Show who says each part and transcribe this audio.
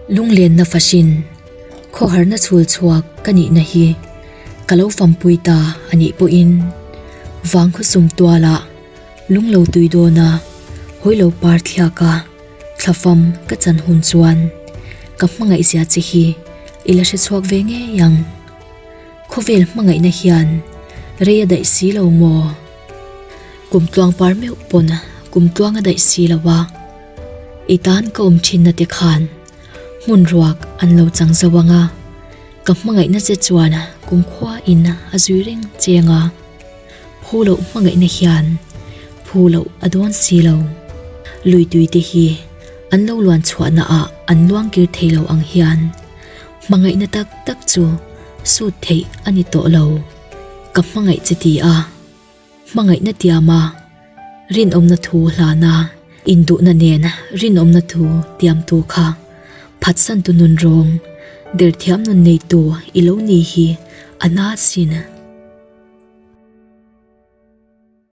Speaker 1: Lunglenna fahrin, khawharna chhul chhuak ka nihna hi ka lo fampui ta a nih pawhin vangkhaw sum tualah lunglo tui dawna hawilo par thliaka thlafam ka chan hun chuan ka hmangaihzia che hi i la hre chhuak ve ngei ang. Khawvel hmangaihna hian rei a daih si lo maw? Kum tluang par meuh pawn kum tluang a daih si lo a, i tan ka awm thinna te khan hmun ruak an lo chang zo ang a, ka hmangaihna che chuan kum khua in a zui reng cheng a, phu loh hmangaihna hian phu loh a dawn si lo. Lui tui te hi an lo luan chhuahna ah an luang kir thei lo ang hian hmangaihna tak tak chu sut theih a ni tawh lo. Ka hmangaih che ti a, hmangaihna tiama rinawmna thu hlana induhna nen rinawmna thu tiamtu kha phatsantu nun rawng derthiam nun neitu i lo ni hi a na sin.